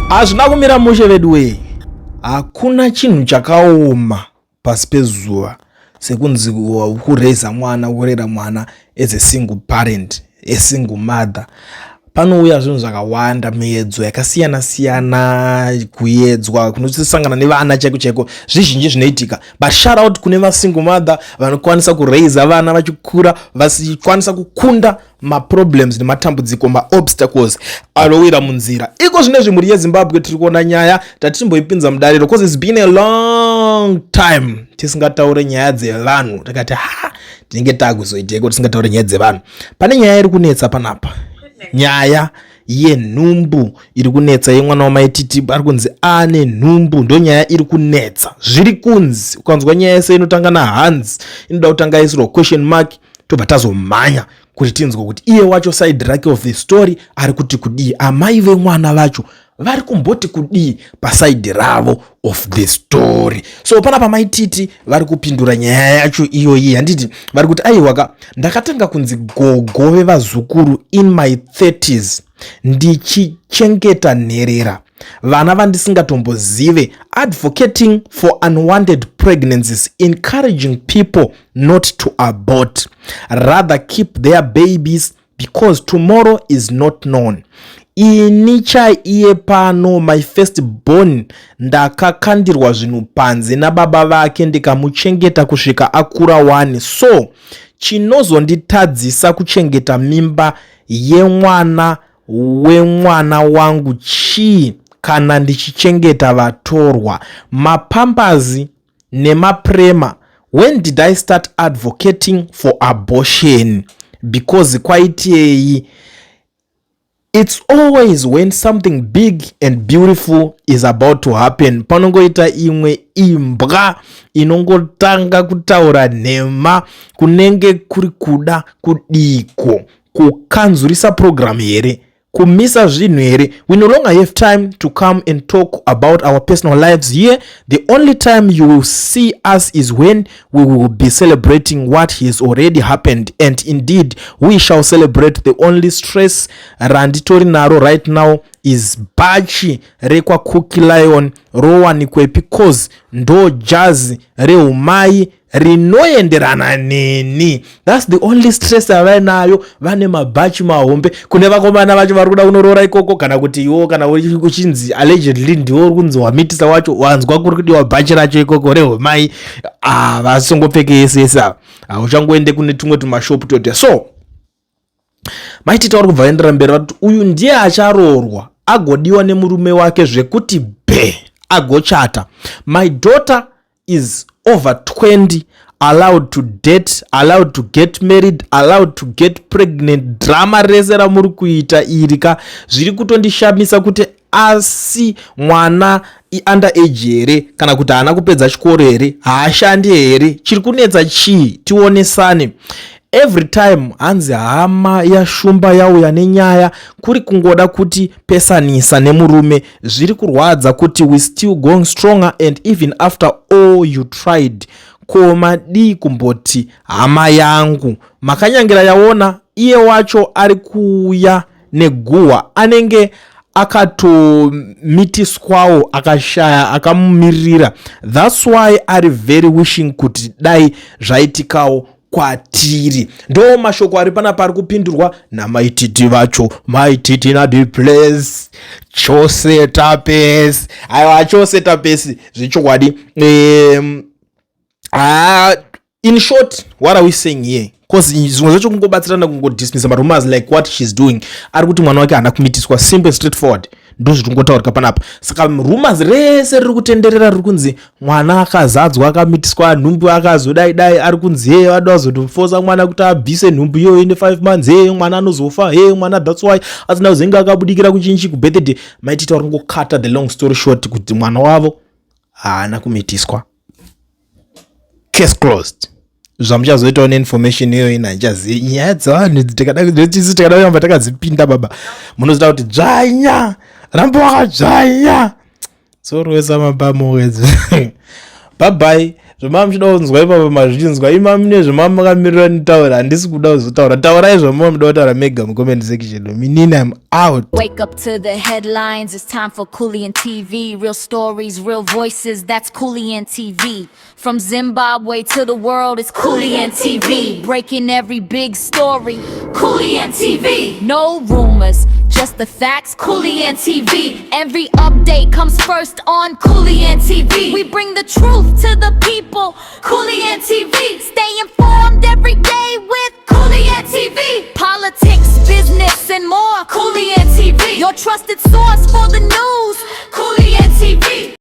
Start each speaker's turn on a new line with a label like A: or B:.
A: Hazvina kumira mushe veduwee. Hakuna chinhu chakaoma pasi pezuva sekunzi kuraiza mwana, kurera mwana as a single parent, a single mother. Panouya zvinhu zvakawanda, miedzo yakasiyana siyana, kuyedzwa kunosangana nevana chaiko chaiko, zvizhinji zvinoitika. But shout out kune masingle mother vanokwanisa kuraiza vana vachikura, vachikwanisa kukunda maproblems nematambudziko, maobstacles anowira munzira. Iko zvinezvi mhuri yeZimbabwe tiri kuona nyaya tatichimboipinza mudariro, because it's been a long time tisingataure nyaya dzevanhu. Takati ha, tinenge takuzoiteko tisingataure nyaya dzevanhu. Pane nyaya iri kunetsa panapa, nyaya yenhumbu iri kunetsa yemwana wamaititi ari kunzi ane nhumbu. Ndo nyaya iri kunetsa. Zviri kunzi ukanzwa nyaya yese inotanga nahanzi, inoda kutanga isirwa question mark, tobva tazomhanya kuti tinzwe kuti iye wacho side rake of the story ari kuti kudii, amai vemwana vacho vari kumboti kudii paside ravo of the story. So panapa maititi vari kupindura nyaya yacho iyoyi, handiti? Vari kuti aiwaka, ndakatanga kunzi gogo vevazukuru in my 30s, ndichichengeta nherera, vana vandisingatombozive, advocating for unwanted pregnancies, encouraging people not to abort, rather keep their babies because tomorrow is not known. Ini chaiye pano, my first born, ndakakandirwa zvinhu panze nababa vake, ndikamuchengeta kusvika akura 1. So chinozonditadzisa kuchengeta mimba yemwana wemwana wangu chii kana ndichichengeta vatorwa? Mapampers nemaprema, when did I start advocating for abortion? Because kwaitei? It's always when something big and beautiful is about to happen, panongoita imwe imbwa inongotanga kutaura nhema. Kunenge kuri kuda kudiko? Kukanzurisa program here? Kumisa zvinhu here? We no longer have time to come and talk about our personal lives here. The only time you will see us is when we will be celebrating what has already happened, and indeed we shall celebrate. The only stress randitori naro right now is bhachi rekwaCookie Lion rowanikwepi, cause ndo jazi reumai rinoenderana neni. That's the only stress yavainayo. Vane mabhachi mahombe kune vakomana vacho vari kuda kunoroora ikoko, kana kuti iwo kana uchinzi allegedly ndiwo uri kunzi wamitisa wacho, wanzwa kuri kudiwa bhachi racho ikoko rehumai. Ah, vasongopfeke yese yese ava, hauchangoende kune tumwe tumashopu totea. So maitita vari kubva vaendera mberi vati uyu ndiye acharoorwa agodiwa nemurume wake zvekuti be agochata. My daughter is over 20, allowed to date, allowed to get married, allowed to get pregnant. Drama rese ramuri kuita iri ka, zviri kutondishamisa kuti asi mwana iunder age here, kana kuti haana kupedza chikoro here, haashandi here? Chiri kunetsa chii? Tionesane. Every time hanzi hama yashumba yauya nenyaya, kuri kungoda kuti pesanisa nemurume. Zviri kurwadza kuti we still going stronger, and even after all you tried, ko madii kumboti hama yangu makanyangira yaona? Iye wacho ari kuuya neguhwa anenge akatomitiswawo, akashaya akamumirira. That's why ari very wishing kuti dai zvaitikawo kwatiri. Ndo mashoko ari panapa ari kupindurwa namaititi vacho. Maititi naThe Place chose tapesi, aiwa, chose tapesi zvechokwadi. In short, what are we saying here? Because zvimwe zvacho kungobatsirana, kungodismissa marumors like what she's doing. Ari kuti mwana wake haana kumitiswa, simple, straightforward, ndo zviri kungotaurika panapa. Saka rumors rese riri kutenderera riri kunzi mwana akazadzwa, akamitiswa nhumbu, akazodai dai, ari kunzi he, vada vazotofosa mwana kuti abvise nhumbu iyoyo ine 5 months, he, mwana anozofa, he, mwana, that's why asina kuzenge akabudikira kuchinchi kubirthday. Maitita vari kungokata the long story short kuti mwana wavo haana kumitiswa, case closed. Zvamuchazoitawo neinformation iyoyo ina handichazivi. Nyaya dzevanhu tisu tikada kuramba takadzipinda, baba, munozoita kuti dzvanya, ramba wakadzvanya, sorowesa mabamo wedzi. Bye bye. Zvamava muchida kunzwa ipapa mazvichinzwa, ima mune zvamava makamirira nitaura, handisi kuda kuzotaura. Taurai zvamava muda kutaura mega mucomment section. Minini, I'm out.
B: Wake up to the headlines. It's time for Kullian TV. Real stories, real voices. That's Kullian TV. From Zimbabwe to the world, it's Kullian TV. Breaking every big story. Kullian TV. No rumors, just the facts. Kullian TV. Every update comes first on Kullian TV. We bring the truth to the people. Kullian TV. Stay informed every day.